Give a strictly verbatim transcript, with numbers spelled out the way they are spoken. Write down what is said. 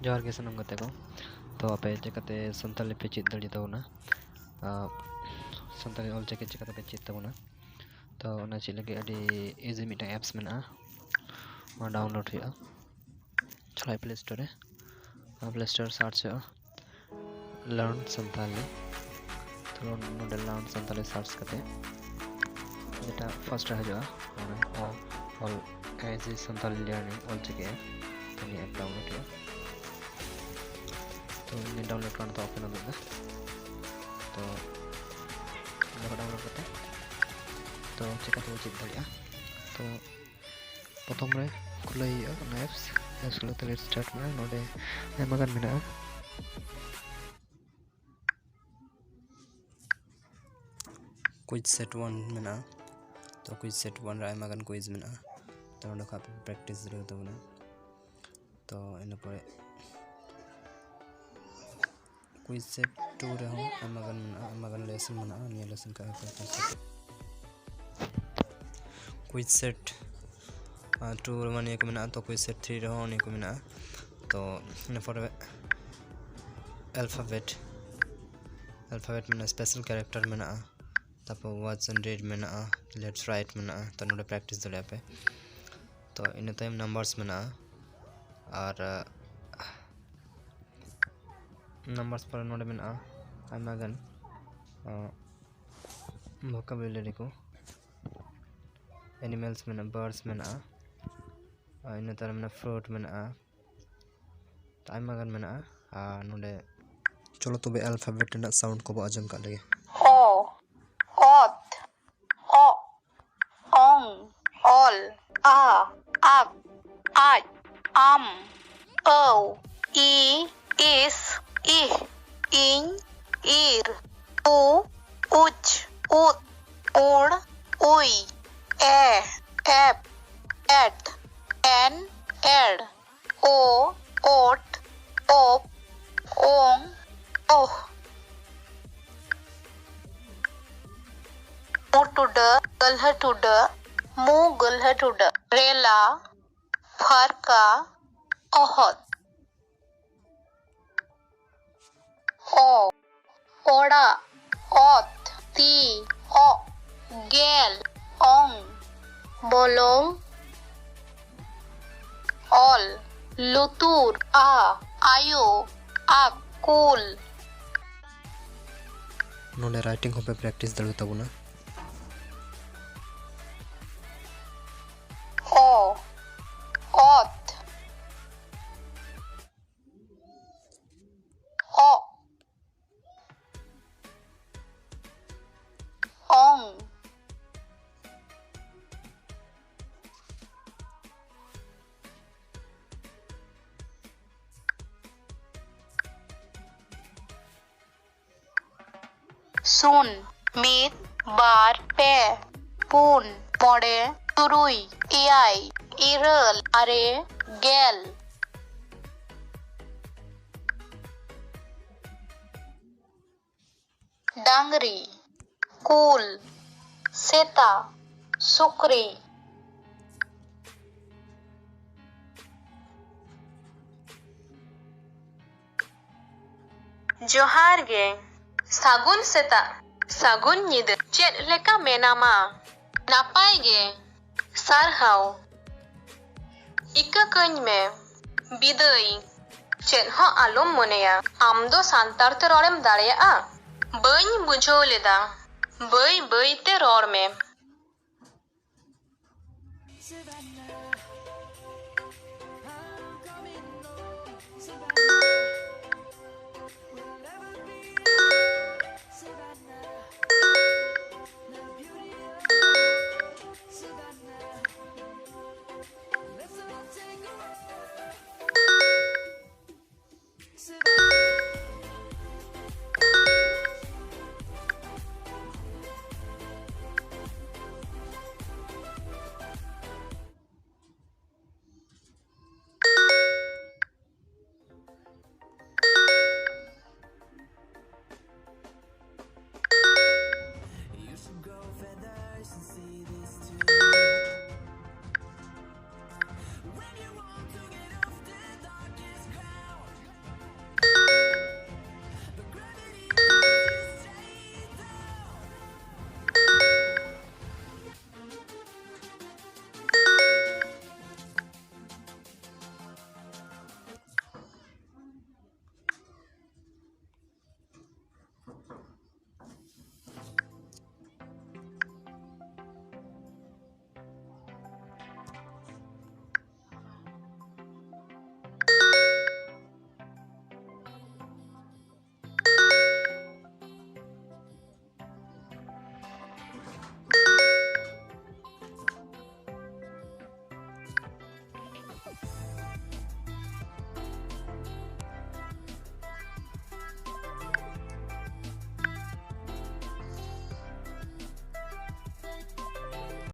ᱡᱚᱦᱟᱨ ᱜᱮ ᱥᱟᱱᱟᱢ ᱜᱟᱛᱮ ᱠᱚ᱾ ᱛᱚ ᱟᱯᱮ ᱪᱤᱠᱟᱹᱛᱮ ᱥᱟᱱᱛᱟᱲᱤ ᱯᱮ ᱪᱮᱫ ᱫᱟᱲᱮ ᱛᱟᱵᱚᱱᱟ? ᱟᱨ ᱥᱟᱱᱛᱟᱲᱤ ᱚᱞᱪᱤᱠᱤ ᱪᱤᱠᱟᱹᱛᱮ ᱯᱮ ᱪᱮᱫ ᱛᱟᱵᱚᱱᱟ? ᱛᱚ ᱚᱱᱟ ᱪᱮᱫ ᱞᱟᱹᱜᱤᱫ ᱟᱹᱰᱤ ᱤᱡᱤ ᱢᱤᱫᱴᱟᱝ ᱮᱯᱥ ᱢᱮᱱᱟᱜᱼᱟ, ᱚᱱᱟ ᱰᱟᱣᱩᱱᱞᱳᱰ ᱦᱩᱭᱩᱜᱼᱟ᱾ ᱪᱟᱞᱟᱜ ᱯᱞᱮ ᱥᱴᱳᱨ ᱨᱮ, ᱯᱞᱮ ᱥᱴᱳᱨ ᱥᱟᱨᱪ ᱦᱩᱭᱩᱜᱼᱟ ᱞᱟᱨᱱ ᱥᱟᱱᱛᱟᱲᱤ᱾ ᱛᱚ ᱱᱚᱰᱮ ᱞᱟᱨᱱ ᱥᱟᱱᱛᱟᱲᱤ ᱥᱟᱨᱪ ᱠᱟᱛᱮ ᱡᱮᱴᱟ ᱯᱷᱟᱨᱥᱴ ᱨᱮ ᱦᱤᱡᱩᱜᱼᱟ, ᱚᱱᱟ ᱚᱞ ᱮᱡᱤ ᱥᱟᱱᱛᱟᱲᱤ ᱞᱟᱨᱱᱤᱝ ᱚᱞᱪᱤᱠᱤ ᱮᱯ, ᱱᱤᱭᱟᱹ ᱮᱯ ᱰᱟᱣᱩᱱᱞᱳᱰ ᱦᱩᱭᱩᱜᱼᱟ᱾ ᱛᱚ ᱤᱧ ᱰᱟᱣᱩᱱᱞᱳᱰ ᱠᱟᱱᱟ, ᱛᱚ ᱳᱯᱮᱱ ᱩᱫᱩᱜ ᱮᱫᱟ᱾ ᱛᱚ ᱚᱸᱰᱮ ᱠᱷᱚᱱ ᱰᱟᱣᱩᱱᱞᱳᱰ ᱠᱟᱛᱮ ᱛᱚ ᱪᱮᱠᱟ ᱛᱮᱵᱚ ᱪᱮᱫ ᱫᱟᱲᱮᱭᱟᱜᱼᱟ? ᱛᱚ ᱯᱨᱚᱛᱷᱚᱢ ᱨᱮ ᱠᱷᱩᱞᱟᱹᱣ ᱦᱩᱭᱩᱜᱼᱟ ᱚᱱᱟ ᱮᱯᱥ᱾ ᱮᱯᱥ ᱠᱷᱩᱞᱟᱹᱣ ᱛᱮ ᱞᱮᱴ ᱥᱴᱟᱨᱴ ᱢᱮᱱᱟᱜᱼᱟ, ᱱᱚᱰᱮ ᱟᱭᱢᱟ ᱜᱟᱱ ᱢᱮᱱᱟᱜᱼᱟ᱾ ᱠᱩᱭᱤᱡᱽ ᱥᱮᱴ ᱚᱣᱟᱱ ᱢᱮᱱᱟᱜᱼᱟ᱾ ᱛᱚ ᱠᱩᱭᱤᱡᱽ ᱥᱮᱴ ᱚᱣᱟᱱ ᱨᱮ ᱟᱭᱢᱟ ᱜᱟᱱ ᱠᱩᱭᱤᱡᱽ ᱢᱮᱱᱟᱜᱼᱟ᱾ ᱛᱚ ᱚᱸᱰᱮ ᱠᱷᱚᱱ ᱟᱯᱮ ᱯᱨᱮᱠᱴᱤᱥ ᱫᱟᱲᱮᱭᱟᱜ ᱛᱟᱵᱚᱱᱟ᱾ ᱛᱚ ᱤᱱᱟᱹ ᱯᱚᱨᱮ ᱠᱩᱭᱤᱡᱽ ᱥᱮᱴ ᱴᱩ ᱨᱮᱦᱚᱸ ᱟᱭᱢᱟ ᱜᱟᱱ ᱢᱮᱱᱟᱜᱼᱟ, ᱟᱭᱢᱟ ᱜᱟᱱ ᱞᱮᱥᱚᱱ ᱢᱮᱱᱟᱜᱼᱟ᱾ ᱱᱤᱭᱟᱹ ᱞᱮᱥᱚᱱ ᱠᱚ ᱟᱯᱮ quiz set, quiz set two ᱨᱮᱢᱟ ᱱᱤᱭᱟᱹ ᱠᱚ ᱢᱮᱱᱟᱜᱼᱟ, ᱛᱚ ᱠᱩᱭᱤᱡᱽ ᱥᱮᱴ ᱛᱷᱨᱤ ᱨᱮᱦᱚᱸ ᱱᱤᱭᱟᱹ ᱠᱚ ᱢᱮᱱᱟᱜᱼᱟ᱾ ᱛᱚ ᱤᱱᱟᱹ ᱯᱚᱨᱮ ᱟᱞᱯᱷᱟᱵᱮᱴ, ᱟᱞᱯᱷᱟᱵᱮᱴ ᱢᱮᱱᱟᱜᱼᱟ, ᱥᱯᱮᱥᱟᱞ ᱠᱮᱨᱮᱠᱴᱟᱨ ᱢᱮᱱᱟᱜᱼᱟ, ᱛᱟᱨᱯᱚᱨ ᱣᱟᱪ ᱮᱱᱰ ᱨᱤᱰ ᱢᱮᱱᱟᱜᱼᱟ, ᱞᱮᱯᱷᱴ ᱨᱟᱭᱤᱴ ᱢᱮᱱᱟᱜᱼᱟ᱾ ᱛᱚ ᱱᱚᱰᱮ ᱯᱨᱮᱠᱴᱤᱥ ᱫᱟᱲᱮᱭᱟᱜᱼᱟ ᱯᱮ᱾ ᱛᱚ ᱤᱱᱟᱹ ᱛᱟᱭᱚᱢ ᱱᱟᱢᱵᱟᱨᱥ ᱢᱮᱱᱟᱜᱼᱟ, ᱟᱨ ᱱᱟᱢᱵᱟᱨᱥ ᱯᱚᱨᱮ ᱱᱚᱰᱮ ᱢᱮᱱᱟᱜᱼᱟ ᱟᱭᱢᱟ ᱜᱟᱱ ᱵᱷᱚᱠᱟᱵᱩᱞᱟᱨᱤ ᱠᱚ, ᱮᱱᱤᱢᱮᱞᱥ ᱢᱮᱱᱟᱜᱼᱟ, ᱵᱟᱨᱰᱥ ᱢᱮᱱᱟᱜᱼᱟ, ᱟᱨ ᱤᱱᱟᱹ ᱛᱟᱭᱚᱢ ᱢᱮᱱᱟᱜᱼᱟ ᱯᱷᱨᱩᱴ ᱢᱮᱱᱟᱜᱼᱟ, ᱟᱭᱢᱟ ᱜᱟᱱ ᱢᱮᱱᱟᱜᱼᱟ᱾ ᱟᱨ ᱱᱚᱰᱮ ᱪᱚᱞᱚ ᱛᱚᱵᱮ ᱟᱞᱯᱷᱟᱵᱮᱴ ᱨᱮᱱᱟᱜ ᱥᱟᱣᱩᱱᱰ ᱠᱚᱵᱚ ᱟᱸᱡᱚᱢ ᱠᱟᱜ ᱞᱮᱜᱮ᱾ ᱚ, ᱚᱛ, ᱚᱜ, ᱚᱝ, ᱚᱞ, ᱟ, ᱟᱠ, ᱟᱡ, ᱟᱢ, ᱟᱹᱣ, ᱤ, ᱤᱥ, ᱤᱦ, ᱤᱧ, ᱤᱨ, ᱩ, ᱩᱪ, ᱩᱫ, ᱩᱲ, ᱩᱭ, ᱮ, ᱮᱯ, ᱮᱴ, ᱮᱱ, ᱮᱲ, ᱳ, ᱳᱴ, ᱳᱯ, ᱳᱝ, ᱳᱦ᱾ ᱢᱩ ᱴᱩᱰᱟᱹᱜ, ᱜᱟᱹᱞᱦᱟᱹ ᱴᱩᱰᱟᱹᱜ, ᱢᱩ ᱜᱟᱹᱞᱦᱟᱹ ᱴᱩᱰᱟᱹᱜ, ᱨᱮᱞᱟ, ᱯᱷᱟᱨᱠᱟ, ᱚᱦᱚᱫ᱾ ᱚ, ᱚᱲᱟᱜ᱾ ᱚᱛ, ᱛᱤ, ᱚᱜ, ᱜᱮᱞ, ᱚᱝ, ᱵᱚᱞᱚᱝ, ᱚᱞ, ᱞᱩᱛᱩᱨ, ᱟ, ᱟᱭᱳ, ᱟᱠ, ᱠᱩᱞ᱾ ᱱᱚᱰᱮ ᱨᱟᱭᱴᱤᱝ ᱦᱚᱸᱯᱮ ᱯᱨᱮᱠᱴᱤᱥ ᱫᱟᱲᱮᱭᱟᱜ ᱛᱟᱵᱚᱱᱟ᱾ ᱚ, ᱚᱛ, ᱚᱜ, ᱚᱝ, ᱥᱩᱱ, ᱢᱤᱫ, ᱵᱟᱨ, ᱯᱮ, ᱯᱩᱱ, ᱢᱚᱬᱮ, ᱛᱩᱨᱩᱭ, ᱮᱭᱟᱭ, ᱤᱨᱟᱹᱞ, ᱟᱨᱮ, ᱜᱮᱞ᱾ ᱰᱟᱝᱨᱤ, ᱠᱩᱞ, ᱥᱮᱛᱟ, ᱥᱩᱠᱨᱤ᱾ ᱡᱚᱦᱟᱨ ᱜᱮ᱾ ᱥᱟᱹᱜᱩᱱ ᱥᱮᱛᱟᱜ, ᱥᱟᱹᱜᱩᱱ ᱧᱤᱫᱟᱹ᱾ ᱪᱮᱫ ᱞᱮᱠᱟ ᱢᱮᱱᱟᱢᱟ? ᱱᱟᱯᱟᱭ ᱜᱮ᱾ ᱥᱟᱨᱦᱟᱣ᱾ ᱤᱠᱟᱹ ᱠᱟᱹᱧ ᱢᱮ᱾ ᱵᱤᱫᱟᱹᱭ᱾ ᱪᱮᱫ ᱦᱚᱸ ᱟᱞᱚᱢ ᱢᱚᱱᱮᱭᱟ᱾ ᱟᱢ ᱫᱚ ᱥᱟᱱᱛᱟᱲ ᱛᱮ ᱨᱚᱲᱮᱢ ᱫᱟᱲᱮᱭᱟᱜᱼᱟ? ᱵᱟᱹᱧ ᱵᱩᱡᱷᱟᱹᱣ ᱞᱮᱫᱟ᱾ ᱵᱟᱹᱭ ᱵᱟᱹᱭ ᱛᱮ ᱨᱚᱲ ᱢᱮ᱾